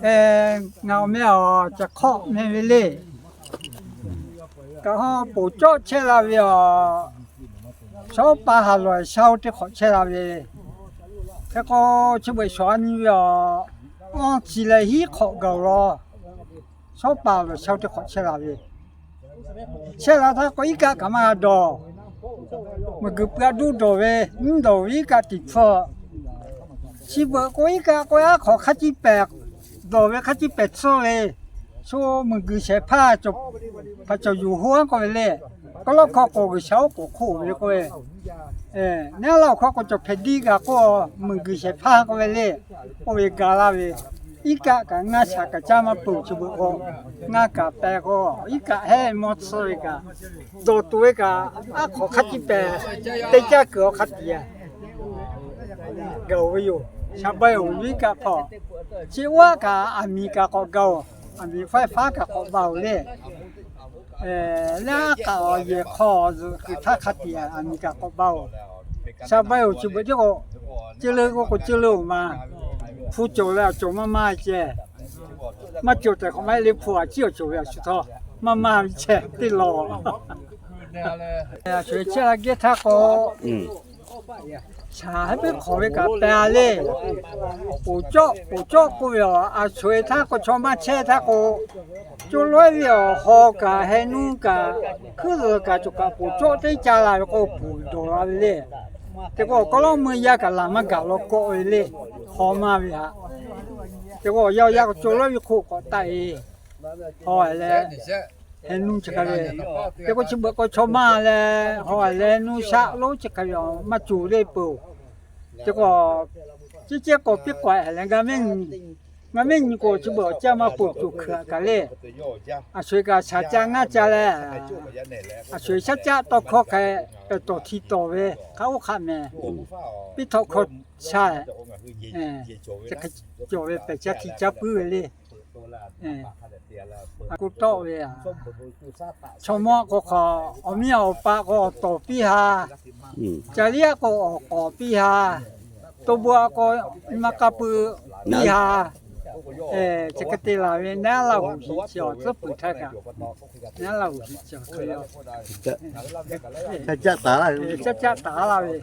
Eˬ, ngaˬ awˬ meh aˬ, Caˬ Hk'awˆ meh ve le. Kaꞈ hawˉ poˬ cawˆ chehˇ la ve aˬ, shawˉ pa haˍ lawˬ shaˇ teˇ hk'awꞈ chehˇ la ve. Hk'e k'o, chi beuꞈ shawˍ a nyi ve aˬ, awˇ chi leh hiˉ hk'awꞈ gaˬ la, shawˉ pa lawˬ shaˇ teˇ hk'awꞈ chehˇ la ve. Chehˇ la htaˇ k'o, iˉ kaˆ kaꞈ maˇ dawˬ. Meuˬ guiˬ pui a duˇ dawˬ ve, nyiˉ dawˬ ve iˉ kaˆ tiꞈ hpfuhˇ. Chi beuꞈ k'o, iˉ kaˆ k'o, aˉ hk'awꞈ hk'a ciˇ pehˍ dawˬ ve, hk'a ciˇ pehˍ tsuhˇ ve, shu meuˬ guiˬ shehˍ hpaˇ hpaˍ cawˬ yuˬ hoˉ aˉ k'oˆ ve le. K'aw lawˉ hkawˇ k'o, G'uiˬ sha oˉ k'oˍ hk'oˆ ve k'oˆ ve, neˉ laˇ awˬ hkawˇ k'o, cawˬ hpehꞈ diˇ g'a k'o, meuˬ guiˬ shehˍ hpaˇ k'oˆ ve le, oˇ ve ga laˇ ve. Iˉ kaˆ kaꞈ ngaˇ shaꞈ kaꞈ caˇ maˇ peuˬ. Chi beuꞈ k'o, ngaˇ kaꞈ pehˍ k'o, iˉ kaˆ heˉ mawˇ tsuhˇ ve kaꞈ, dawˬ tuˬ ve kaꞈ, aˉ hk'awꞈ hk'a ciˇ pehˍ teˇ caˇ kuiˬ awˬ hk'a tiꞈ gaˬ oˬ ve yoˬ. Sha baiˇ oˬ, iˉ kaˆ hpawˇ, chi oˇ aˉ kaꞈ aˬ miˍ kaꞈ k'awꞈ gaˬ oˬ. Aˬ miˍ faiˇ faˉ kaꞈ k'awꞈ ba oˬ le. Leh aˉ kaꞈ awˬ yehˬ hk'aw zuhꞈ kuiˬ htaˇ hk'a tiꞈ aˬ miˍ kaꞈ k'awꞈ ba oˬ. Sha baiˇ oˬ, chi beuꞈ tiˉ k'o, ceuˬ leuˉ k'o k'o ceuˬ leuˉ oˬ ma. Hpu cawˬ ve awˬ cawˬ maˇ maˇ ceh. Maˇ cawˬ tehꞈ k'awꞈ maˇ heˆ le, hpu aꞈ ciˉ awˬ cawˬ ve awˬ shu htawˇ maˇ maˇ ve ceh teˇ lawˬ. Aˬ sho-eˬ chehˇ la gehˇ htaˇ k'o, shaˍ heˉ peˉ hk'awꞈ ve kaꞈ pehˍ a le. Poˬ cawˆ poˬ cawˆ k'oˆ ve aˬ, aˬ sho-eˬ htaˇ k'o chaw maˇ chehˇ htaˇ k'o, co lawˉ ve awˬ haw kaꞈ heh nuˇ kaꞈ hkuiˉ zuhˬ kaꞈ cawˬ kaꞈ poˬ cawˆ teˇ caˇ la ve k'o, poˬ dawˬ la ve le. Te k'o, k'aw lawˉ meuˇ yaˇ kaꞈ laˬ maˇ gaˬ law kawˆ ve le. Haw maˇ ve haꞈ. Te k'o, awˬ yaˇ awˬ yaˇ k'o co lawˉ ve hk'oˆ k'awꞈ taˆ e, haw leh heh nuˇ chi hk'a ve. Te k'o, chi beuꞈ k'o chaw maˇ leh haw leh nuˇ shaˆ lonˉ chi hk'a ve maˇ cawˬ le peuˬ. Te k'o, ciˉ cehˉ k'awꞈ piˇ k'awꞈ leh, ngaˬ mehˆ nyi k'o, chi beuꞈ awˬ caˇ maˇ peuˬ, cawˬ hkui kaꞈ le. Aˬ sho-eˬ kaꞈ shaˍ caˇ ngaˇ caˇ leh, aˬ sho-eˬ shaˉ caˆ tawˇ hkawˇ hk'e pehˬ tawˍ hti tawˍ ve hk'a oˇ hk'a mehˍ, piˇ htawꞈ hkawˇ sha, cawˬ ve pehˬ caˇ hti caˇ puiˉ ve le. A ku tawˆ ve, chaw mawˇ k'o hk'aˬ, awˬ miˇ awˬ pa k'o awˬ tawˍ piˇ ha, ca liˉ aꞈ k'o awˬ k'awˍ piˇ ha, to bu aꞈ k'o maˇ k'a pui piˇ ha. Chi hk'e te laˬ ve, neˉ laˇ g'uˬ hiꞈ chi awˬ tcuhˉ puiˍ htaˇ kaꞈ, neˉ laˇ g'uˬ hiꞈ chi awˬ hk'e caˇ caˇ taˍ laˇ ve.